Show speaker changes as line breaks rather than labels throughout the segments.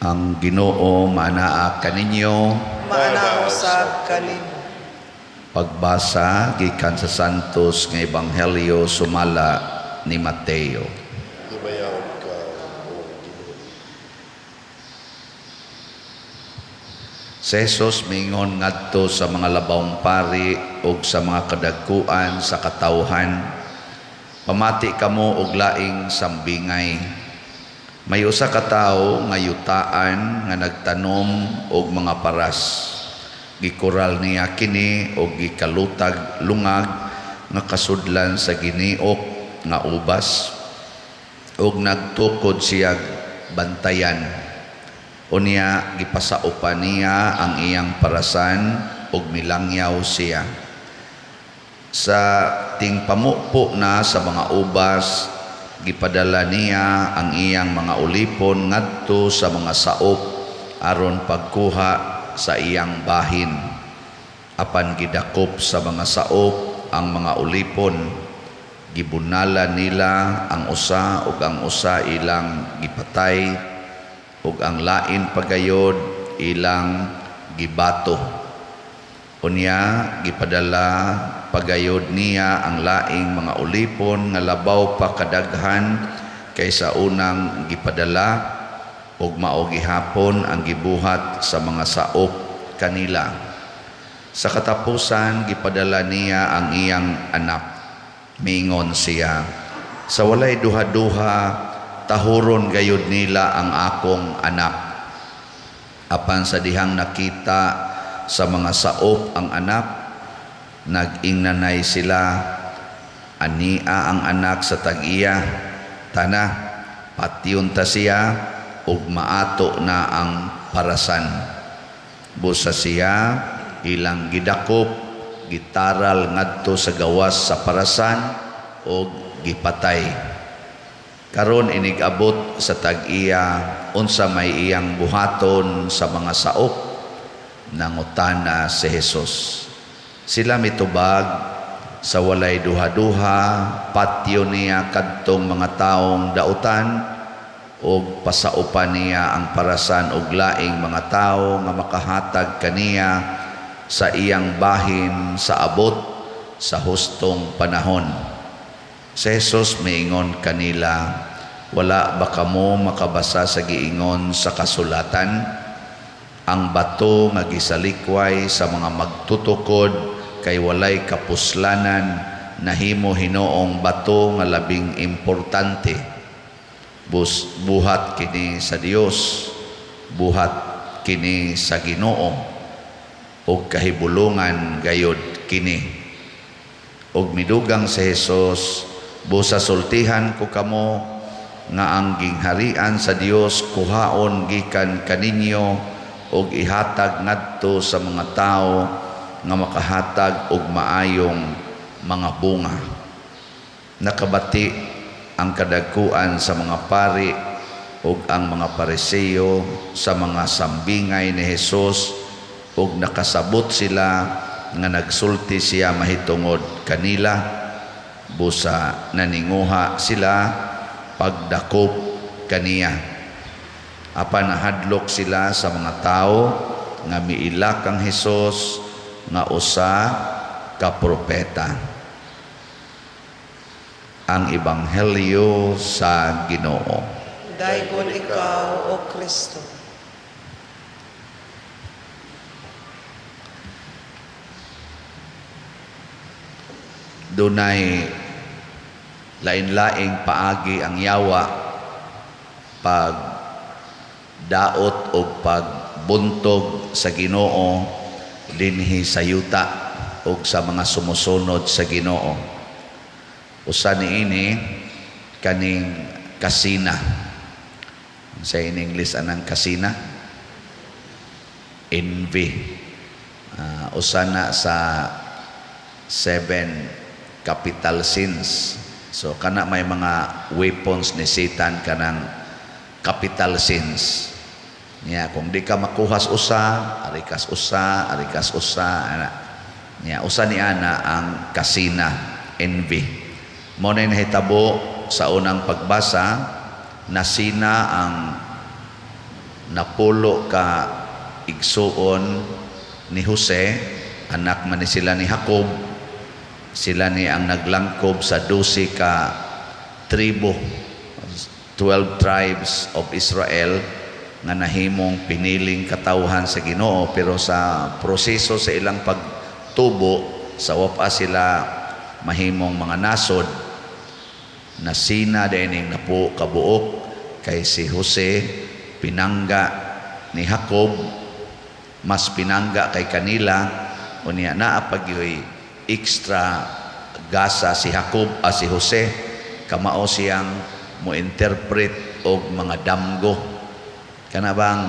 Ang Ginoo maanaa kaninyo.
Maanaa usab kanimo.
Pagbasa gikan sa Santos nga Ebanghelyo sumala ni Mateo.
Himayaon ka, O Ginoo.
Si Jesus miingon ngadto sa mga labawng pari ug sa mga kadagkuan sa katawhan, "Pamati kamo og laing sambingay. May usa ka tawo nga yutaan nga nagtanom og mga paras. Gikural niya kini og gikalutag lungag nga kasudlan sa giniok nga ubas ug nagtukod siya bantayan. Unya gipasaupan niya ang iyang parasan ug milangyaw siya. Sa tingpamupo na sa mga ubas, gipadala niya ang iyang mga ulipon ngadto sa mga saop aron pagkuha sa iyang bahin. Apan gidakop sa mga saop ang mga ulipon, gibunala nila ang usa ug ang usa ilang gipatay ug ang lain pagayod ilang gibato. Unya gipadala pagayod niya ang laing mga ulipon nga labaw pa kadaghan kaysa unang gipadala, ug mao gihapon ang gibuhat sa mga saop kanila. Sa katapusan gipadala niya ang iyang anak. Miingon siya, sa walay duha-duha tahuron gayud nila ang akong anak. Apan sa dihang nakita sa mga saop ang anak, nag-ingnanay sila, ania ang anak sa tag-iya, tana, patyon ta siya, ug maato na ang parasan. Busa siya, ilang gidakop, gitaral ngadto sa gawas sa parasan, ug gipatay. Karon inig-abot sa tag-iya, unsa may iyang buhaton sa mga saop, nangutana si Jesus. Sila mitubag, sa walay duha-duha, patyo niya kadtong mga taong dautan, ug pasaupan niya ang parasan og laing mga tawo nga makahatag kaniya sa iyang bahin sa abot sa hustong panahon. Si Jesus miingon kanila, wala ba kamo makabasa sa giingon sa kasulatan? Ang bato nga gisalikway sa mga magtutukod kay walay kapuslanan, nahimo hinoong bato nga labing importante. Buhat kini sa Dios, buhat kini sa Ginoo, ug kahibulungan gayod kini. Ug midugang si Jesus, busa sultihan ko kamo nga ang gingharian sa Dios kuhaon gikan kaninyo ug ihatag ngadto sa mga tawo nga makahatag og maayong mga bunga. Nakabati ang kadagkuan sa mga pari ug ang mga Pariseo sa mga sambingay ni Hesus, ug nakasabot sila nga nagsulti siya mahitungod kanila, busa naninguha sila pagdakop kaniya. Apan nahadlok sila sa mga tawo nga miilak ang Hesus nga usa ka propeta. Ang Ebanghelyo sa Ginoo.
Daygon ikaw, O Kristo.
Dunay lain-laing paagi ang yawa pag daot o pagbuntog sa Ginoo dinhi sa yuta o sa mga sumusunod sa Ginoo. Usa niini kaning kasina. Sa in English anang kasina? Envy. Usa na sa 7 capital sins. So kana may mga weapons ni Satan kanang capital sins. Nya kung di ka makuhas usa, arikas usa, arikas usa, ana. Nya usa ni ana ang kasina, envy. Mo na nahitabo sa unang pagbasa, nasina ang Napulo ka igsuon ni Jose, anak man ni sila ni Jacob. Sila ni ang naglangkob sa 12 ka tribo, 12 tribes of Israel, nga nahimong piniling katawhan sa Ginoo. Pero sa proseso sa ilang pagtubo, sa wapa sila mahimong mga nasod, nasina dining napo kabuok kay si Jose pinangga ni Jacob, mas pinangga kay kanila. Unya naa pa gyoy extra gasa si Jacob, si Jose, kamao siyang mo interpret og mga damgo, kana bang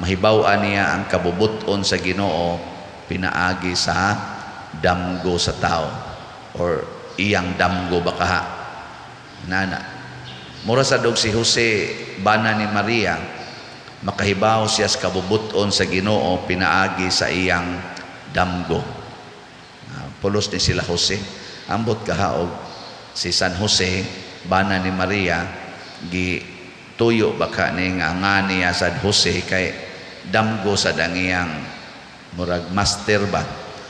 mahibaw-an niya ang kabubut-on sa Ginoo pinaagi sa damgo sa tao or iyang damgo baka nana. Mura sa dog si Jose, bana ni Maria, makahibaw siya sa kabubut-on sa Ginoo pinaagi sa iyang damgo. Pulos ni sila Jose. Ambot kaha og si San Jose, bana ni Maria, gi tuyo baka ni nga niya sa Jose kay damgo sa dangiyang murag master ba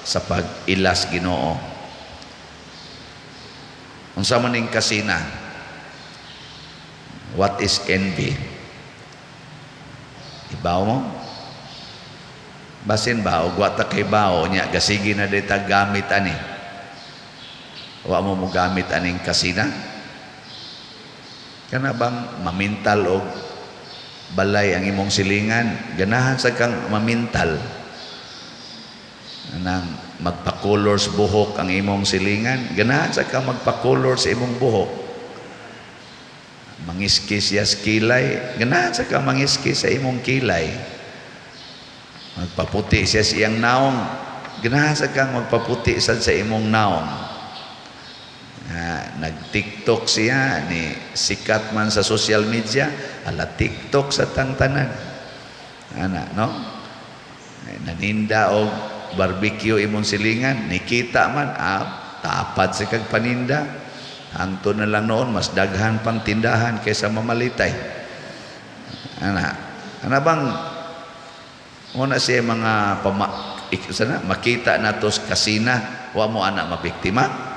sa pag-ilas Ginoo. Unsa man ning kasina? What is envy? Ibaw mo? Basin ba og wa ta kay bao nya gasigi na dita gamit ani. Wa mo mo gamit aning kasina? Kana bang mamintal og balay ang imong silingan, ganahan sa kang mamintal. Anang magpa-color sa buhok ang imong silingan, ganahan sa kang magpa-color sa imong buhok. Mangiski siya sa kilay, ganahan sa kang mangiski sa imong kilay. Magpaputi siya sa iyang naong, ganahan sa kang magpaputi sad sa imong naong. Nag-TikTok siya, ni sikat man sa social media, ala TikTok sa tangtanan. Ana, no? Naninda og barbecue imong silingan, nikita man, tapad sa kag paninda. Hangtod na lang noon, mas daghan pang tindahan kaysa mamalitay. Ana, ana bang muna siya mga sana, makita nato sa kasina, wa mo ana mabiktima.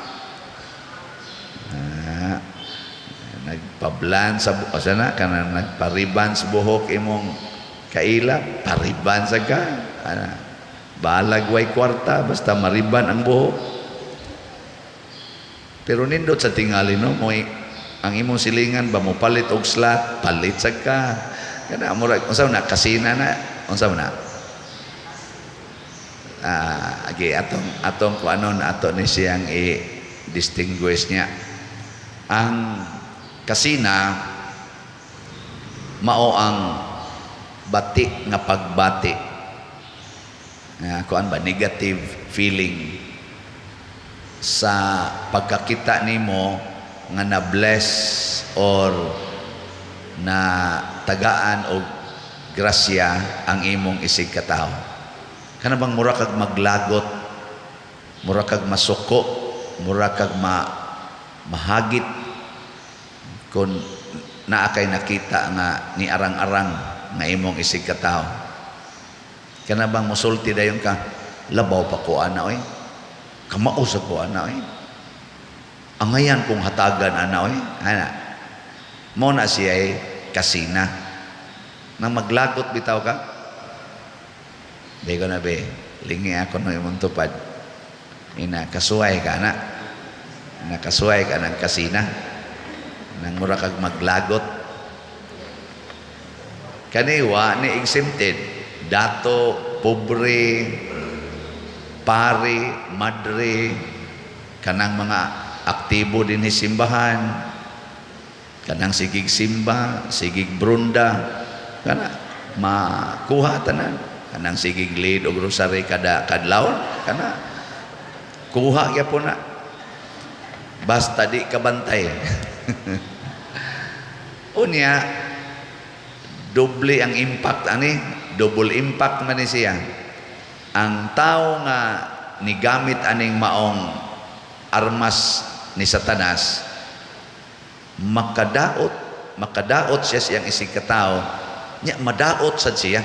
Nagpablan sa sana kana nagpariban sa buhok imong kaila, pariban sa ka. Ana, balag way kwarta basta mariban ang buhok. Pero nindot sa tingali, no, mo ang imong silingan ba mo palit og slat, palit sa ka. Kana murag unsa na kasina na, unsa man na? Agi atong atong kuanon ato ni siyang i-distinguish niya. Ang kasina mao ang bati nga pagbati. Nga kuan ba, negative feeling sa pagkakita nimo nga na-bless or na tagaan og grasya ang imong isig katawo. Kana bang mura kag maglagot, mura kag masuko, mura kag mahagit kung naa kay nakita nga ni arang-arang nga imong isig katawo. Kana bang musulti dayon ka, labaw pa ko ana oy. Kamao sa ko ana oy. Angayan kong hatagan ana oy. Ana. Mo na siya ay kasina. Nang maglagot bitaw ka, di ko na be, lingi ako no imong tupad. Ina, kasuway ka na. Nakasuway ka ng kasina. Nang mura kag maglagot. Kaniwa ni exempted. Dato, pobre, pari, madre, kanang mga aktibo din simbahan, kanang sigig simba, sigig brunda, kana makuha tanan, kanang sigig lead og rosary kada kadlaw, kana kuha gyapon na. Basta di ka bantay. Unya, doble ang impact ani, double impact man ni siya. Ang tao nga nigamit aning maong armas ni Satanas, makadaot, makadaot siya siyang isig katao Nya madaot sad siya.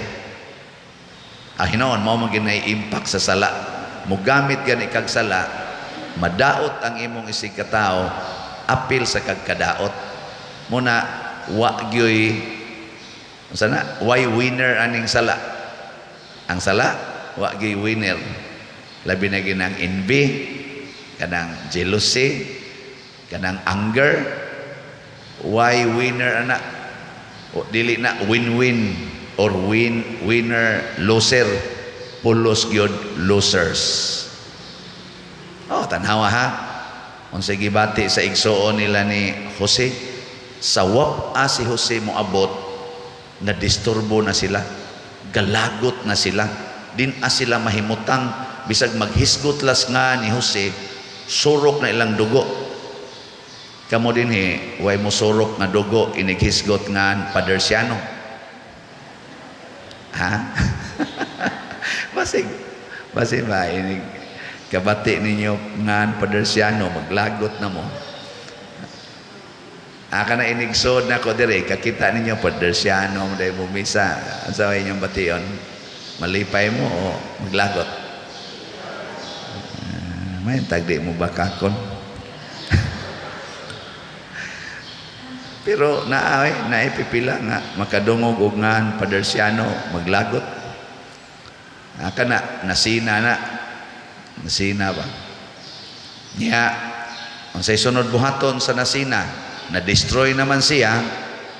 Ah, hinoon mao man ginay impact sa sala. Mugamit gani kag sala, madaot ang imong isig katao, apil sa kagkadaot. Muna wa gyoy sana, why winner aning sala? Ang sala wa gyoy winner. Labi na ginang envy, kanang jealousy, kanang anger, why winner ana? O, dili na win-win or win winner loser, pulos gyud losers. Oh, tanhawa ha, unsay gibati sa igsuon nila ni Jose. Sa wap-a si Jose moabot, na disturbo na sila, galagot na sila, din a sila mahimutang. Bisag maghisgot las nga ni Jose, surok na ilang dugo. Kamo dinhi, way mo surok nga dugo inighisgot nga Padersiano, ha? Basig basig ba inig kabati ninyo ngan Padersiano, maglagot na mo. Aka na inigsod na ko dire, kakita ninyo Padersiano mo dahil mumisa, sa inyong bation, malipay mo o maglagot? May tagdi mo bakakon. Pero naay naipipila nga makadungog og ngan Padersiano maglagot. Aka na nasina na. Nasina ba? Nya unsay sunod buhaton sa nasina? Na-destroy naman siya,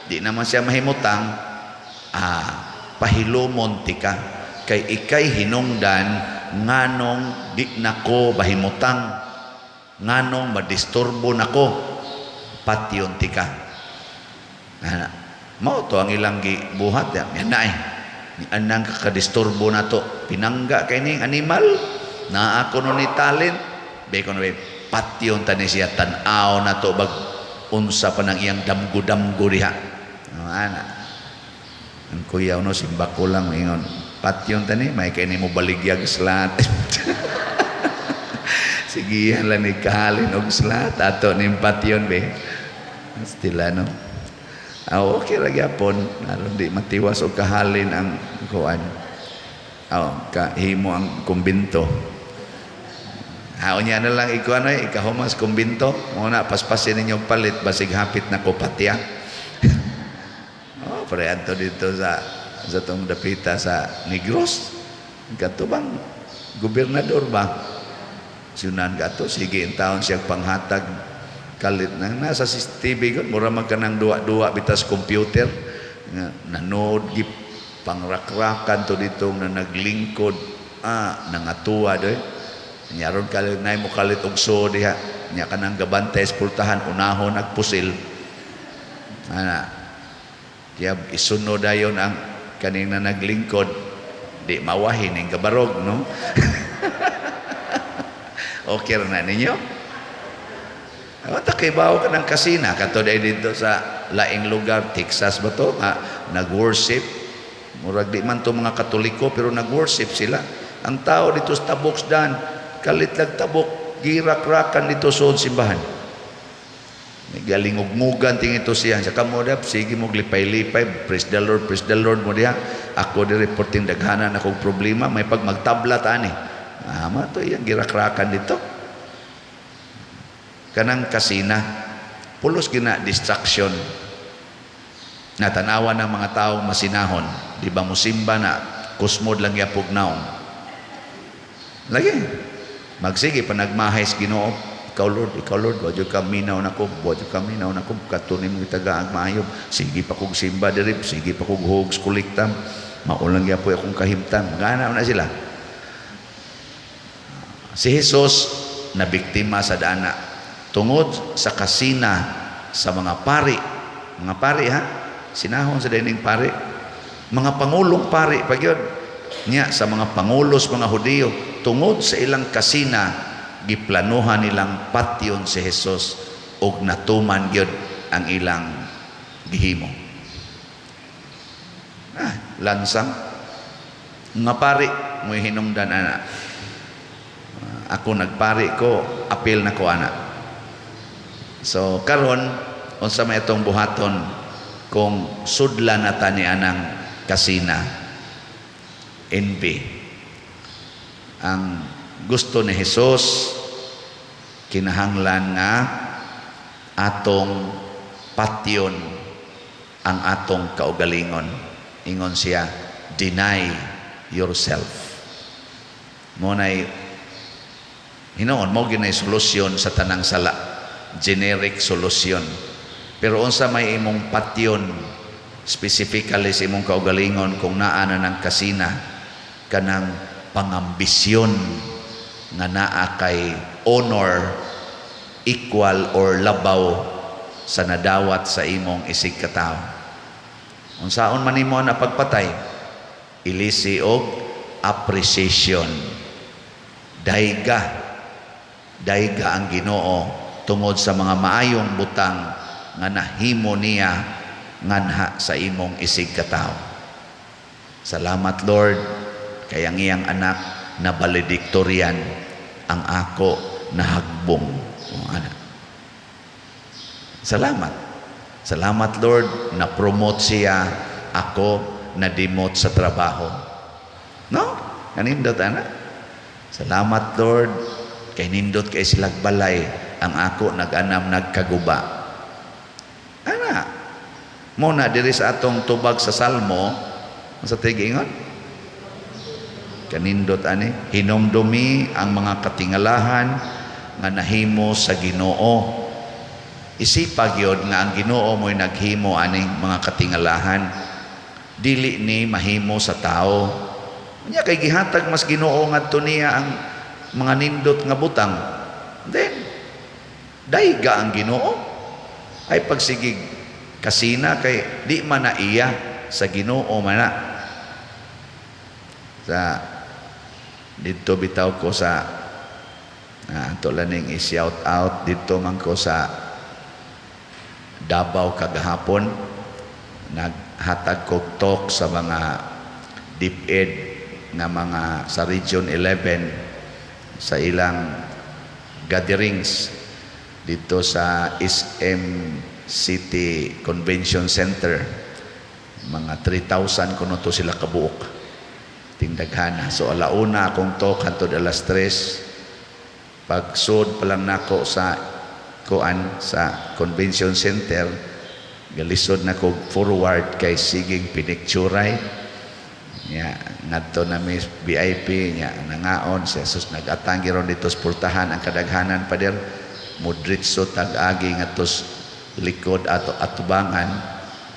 di naman siya mahimutang, pahilumon tika kay ikay hinungdan nganong di nako bahimutang, nganong madisturbo nako, patyon tika. Ana, mao to ang ilang gibuhat ya. Yan na eh. Ni anang kakadisturbo na to. Pinangga kay ning animal, naa ko no ni talent, be ko no be patyon ta ni siya, tan-aw na to bag unsa pa nang iyang damgo-damgo diha. No, ana. Ang kuya no simba ko lang ingon, patyon ta ni may kay nimo baligyag slat. Sige lang ni kahalin og slat ato ning patyon be. Stila no. Ah, okay ra gyapon aron di matiwas og kahalin ang kuan. Oh, kahimo ang kumbinto. Ah, unya na lang ikuan ay ikahumas kumbinto. Mo na paspasin ninyo palit basig hapit na ko patya. Oh, pre adto dito sa tong dapita sa Negros. Kato bang gobernador ba? Sunan gato sige in taon siya panghatag kalit nang nasa CCTV gud mura man kanang duwa-duwa bitas computer nga nanood gi pangrakrakan to dito nga naglingkod, nangatuwa doy. Nyaron kalit nay mo kalit og so diha nya kanang gabantay sa pultahan unahon nagpusil ana tiab isunod dayon ang kaning na naglingkod di mawahin ning gabarog no. Okay ra na ninyo. Wata kay bawo ka ng kasina kato dahil dito sa laing lugar, Texas ba to? Nga, nag-worship. Murag di man to mga Katoliko pero nag-worship sila. Ang tao dito sa tabok dan, kalit lag tabok, girak-rakan dito sa simbahan. Galingugmugan tingin ito siya. Sa kamo dap, sige mo lipay-lipay, praise the Lord mo diha. Ako di reporting daghanan akong problema, may pag magtabla ta ani. Ama to iyang girakrakan dito. Kanang kasina, pulos gina distraction. Natanawan ng mga taong masinahon, di ba musimba na kusmod lang yapog naong. Lagi magsige panagmahay sa Ginoo, ikaw Lord, wa jud ka minaw nako, wa jud ka minaw nako, katunin mo itagaag maayo, sige pa kog simba diri, sige pa kog hogs kolektam, maulang yapoy akong kahimtang. Gana na sila. Si Jesus na biktima sa dana tungod sa kasina sa mga pari. Mga pari ha, sinahon sa dining pari, mga pangulong pari pa gyud nya sa mga pangulos mga Hudiyo, tungod sa ilang kasina giplanuhan nilang patyon si Jesus og natuman gyud ang ilang gihimo. Lansang nga pari mo'y hinungdan ana. Ako nagpari ko, apil na ko ana. So karon unsa may atong buhaton kung sudlan na ta ni anang Kasina, envy. Ang gusto ni Jesus, kinahanglan nga atong patyon ang atong kaugalingon. Ingon siya, "Deny yourself." Mao nay hinoon mao ginay solusyon sa tanang sala, generic solution. Pero unsa may imong patyon specifically sa imong kaugalingon kung naa na ng kasina, kanang pangambisyon nga naa kay honor equal or labaw sa nadawat sa imong isig katawo? Unsaon man nimo na pagpatay? Ilisi og appreciation. Dayga, dayga ang Ginoo tungod sa mga maayong butang nga nahimo niya nganha sa imong isig katawo. Salamat, Lord, kay ang iyang anak na valedictorian, ang ako nahagbong. O, ana. Salamat. Salamat, Lord, na promote siya, ako na demote sa trabaho. No? Kanindot ana. Salamat, Lord, kay nindot kay silag balay, ang ako nag-anam nagkaguba. Ana. Mao na diri sa atong tubag sa Salmo, sa tigingon, kanindot ani, "Hinumdumi ang mga katingalahan nga nahimo sa Ginoo." Isipag yun nga ang Ginoo mo'y naghimo aning mga katingalahan. Dili ni mahimo sa tao. Nya kay gihatag mas Ginoo ngadto niya ang mga nindot nga butang. Then dayga ang Ginoo. Ay pagsigig kasina kay di man na iya, sa Ginoo man na. Sa didto bitaw ko sa ato laning i-shout out, didto man ko sa Davao kagahapon, naghatag kog talk sa mga DepEd nga mga sa Region 11 sa ilang gatherings dito sa SM City Convention Center. Mga 3,000 kuno to sila kabuok, tingdaghana. So alauna akong talk hantod alas 3. Pagsud pa lang nako sa kuan, sa convention center, galisod na ko forward kay siging pinicturay nya. Ngadto na mi VIP nya, nangaon si Jesus, nag-atang ron dito sa pultahan ang kadaghanan. Pader, mudritso tag-agi ngadto likod ato atubangan,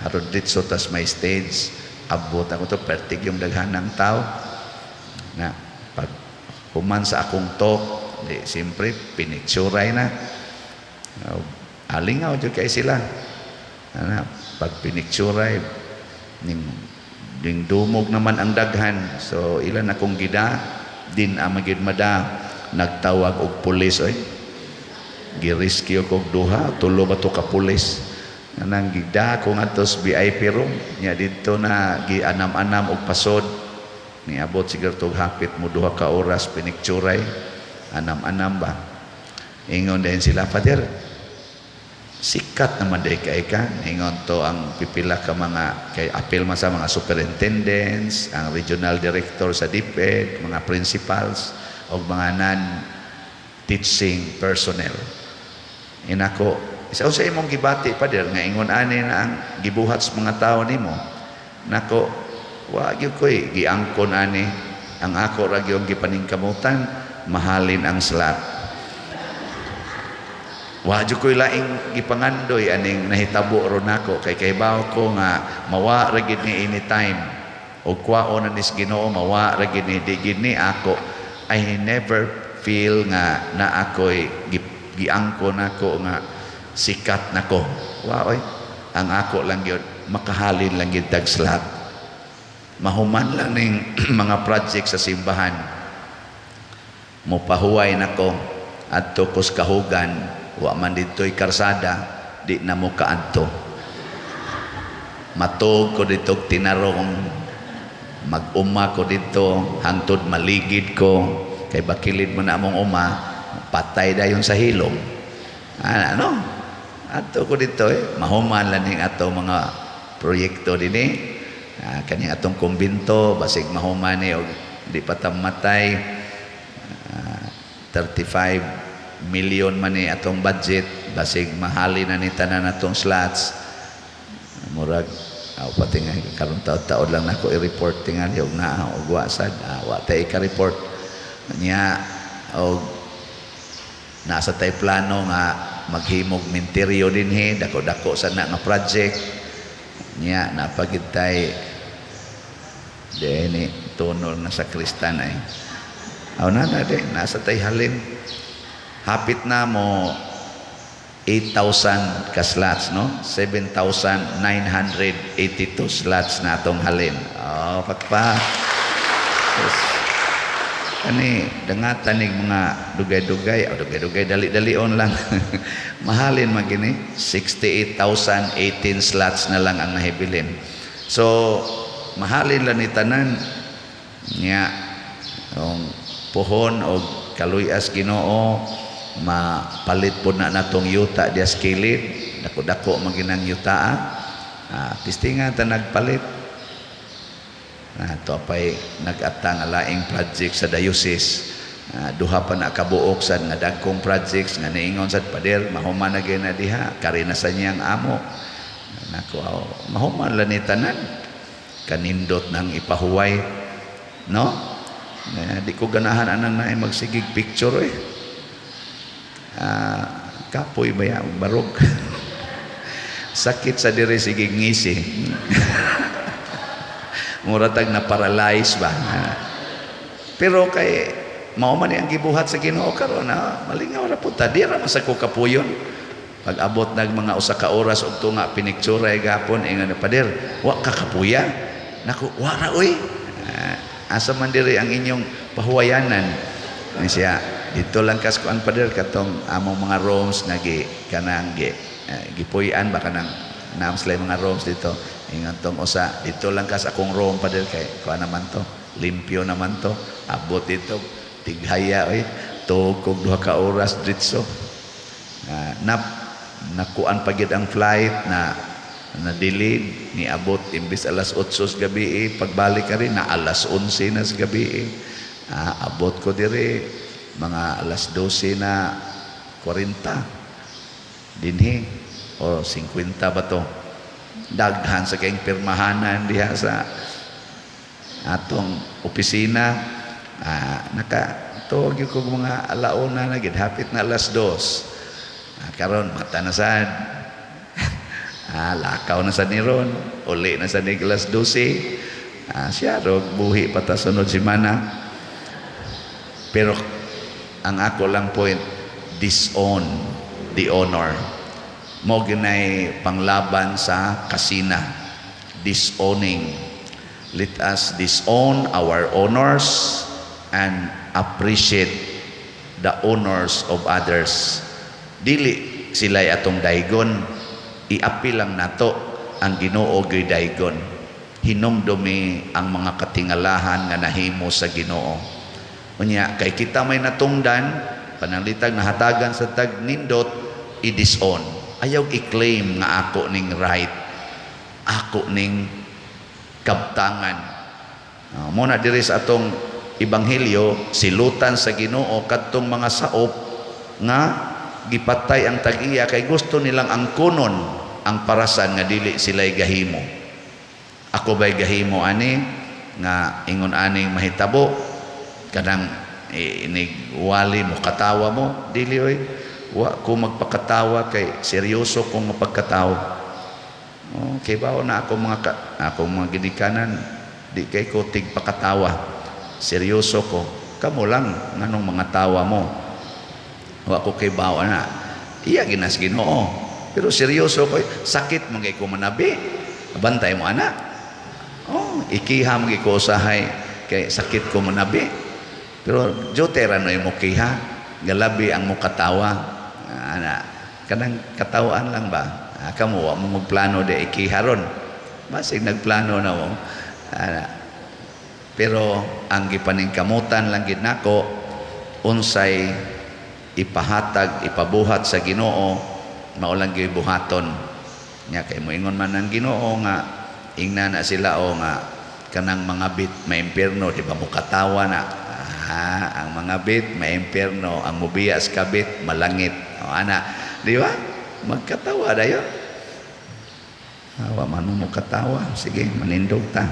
aron ditso tas may stage. Abot ako to, pertig yung daghanang tao na. Pag human sa akong talk di, siyempre pinicturay na. Alingaw jud kay sila ana. Pag pinicturay ning ning dumog naman ang daghan, so ilan akong gida din ang magid mada, nagtawag og pulis oy. Gi-rescue kog duha, tulo ba to ka pulis. Anang gida ko ngadto sa VIP room nya, didto na gianam-anam og pasod. Niabot siguro tog hapit mo 2 ka oras pinicturay, anam-anam ba. Ingon din sila, "Father, sikat naman day kay ka." Ingon to ang pipila ka mga, kay apil man sa mga superintendents, ang regional director sa DepEd, mga principals og mga non teaching personnel. Inako, "Isa sa imong gibati, Pader, nga ingon ani na ang gibuhat sa mga tao nimo?" Nako, wa gyud koy giangkon ani. Ang ako ra gyud gipaningkamutan, mahalin ang slot. Wa jud ko'y laing gipangandoy aning nahitabo ron nako kay kahibaw ko nga mawa ra gid ni anytime o kwaon na nis Ginoo, mawa ra gid ni, di gid ni ako. I never feel nga na ako'y giangko nako nga sikat nako. Wa oy. Ang ako lang gyud, makahalin lang gyud tag slot, mahuman lang ning mga project sa simbahan, mopahuway nako adto kos kahugan. Wa man dito'y karsada, di na mo kaadto. Matog ko dito tinarong, mag-uma ko dito hangtod maligid ko, kay bakilid mo na among uma, patay dayon sa hilom. Ano, adto ko dito eh, mahuman lang ning ato mga proyekto dinhi. Kaning atong kumbinto basig mahuman ni og di pa ta matay. 35 million man ni atong budget, basig mahali na ni tanan atong slots. Murag aw pati nga karon taod-taod lang nako i-report tingali og naa og wa sad, wa tay ka-report niya. Og nasa tay plano nga maghimog minteryo dinhi, dako-dako sa na nga project niya. Napagid tay ni tunol na sa kristan ay aw na na de nasa tay halin, hapit na mo 8,000 ka slots, no? 7,982 slots na atong halin. Oh, pakpa. Yes. Kani dangatan ning mga dugay-dugay, o dugay-dugay, dali-dalion lang. Mahalin man gini, 68,018 slots na lang ang nahibilin. So, mahalin lang ni tanan nya ang puhon og kaluyas Ginoo, mapalit po na natong yuta diya sa kilid. Dako-dako man ginang yuta. Pistingan ta nagpalit na to pay nag-ata nga laing project sa diocese. Duha pa na kabuok sad nga dagkong projects nga niingon sad, "Pader, mahuman na gyud na diha, kari na sa niyang amo." Nako, aw, mahuman lang ni tanan, kanindot nang ipahuway, no? Na, di ko ganahan anang naay magsigig picture eh. Kapoy ba ya barog, sakit sa diri, sige ngisi, mura tag na paralyze ba. Pero kay mao man ni ang gibuhat sa Ginoo karon na malingaw ra pud ta, di ra man sa ko kapuyon. Pag abot nag mga 1 ka oras og tunga, piniktsura gapon, ingon na, "Pader, wa ka kapuya?" Nako, wa ra oy. Asa man diri ang inyong pahuwayanan? Ni siya, "Dito lang kas kuan, pader, katong among mga rooms nga gi kanang gi gipuy-an ba, kanang naam sila mga rooms dito." Ingon tong usa, "Dito lang kas akong room, pader, kay kuan naman to, limpyo naman to." Abot dito, tighaya oy, tuog kog 2 ka oras dritso. Na nakuan pa gyud ang flight na na delayed, niabot imbis alas 8 sa gabi eh, pagbalik ka rin na alas 11 na sa gabi eh. Abot ko dire mga alas 12 na 40 dinhi o 50 ba to. Daghan sa kayong pirmahanan diha sa atong opisina. Naka tuog ko mga alauna na gid, hapit na alas 2. Karon mata na sad, lakaw na sa niron, uli na sa ni alas 12. Siya rog buhi pa ta sunod semana. Pero ang ako lang point, disown the honor mo ginay panglaban sa kasina, disowning. Let us disown our honors and appreciate the honors of others. Dili sila atong daygon, iapil lang nato ang Ginoo gyud daygon. Hinumdumi ang mga katingalahan nga nahimo sa Ginoo. Unya kay kita may natungdan, pananglitag nahatagan sa tag nindot, i-disown. Ayaw i-claim nga ako ning right, ako ning kabtangan. Muna diri sa atong ebanghelyo, silutan sa Ginoo kadtong mga saop nga gipatay ang tag-iya kay gusto nilang angkonon ang parasan nga dili sila'y gahimo. Ako ba'y gahimo ani nga ingon aning mahitabo, kanang inig wali mo, katawa mo? Dili oy, wa ko magpakatawa kay seryoso kong mapagkatawa. Oh, kay bao na ako mga ka, ako mga ginikanan, di kay ko tigpakatawa, seryoso ko. Kamo lang nganong mga tawa mo, wa ko kay bao na iya ginas Ginoo, pero seryoso ko. Sakit man kay ko manabi, bantay mo ana. Oh, ikiha man ko usahay kay sakit ko manabi, pero jote ra no mo kiha, galabi ang mukatawa ana, kanang katawaan lang ba. Kamo wa mo magplano de ikiha ron, basig nagplano na mo ana. Pero ang gipaningkamutan lang gid nako, unsay ipahatag, ipabuhat sa Ginoo, mao lang gyud buhaton nya, kay moingon man ang Ginoo nga Ingna na sila o nga kanang mga bit maimpierno, di ba? Mukatawa na. Ah, ang mga bit maimpierno, ang mubiya sa kabit malangit. O ana, di ba? Magkatawa dayon. Awa man mo mukatawa. Sige, manindog ta.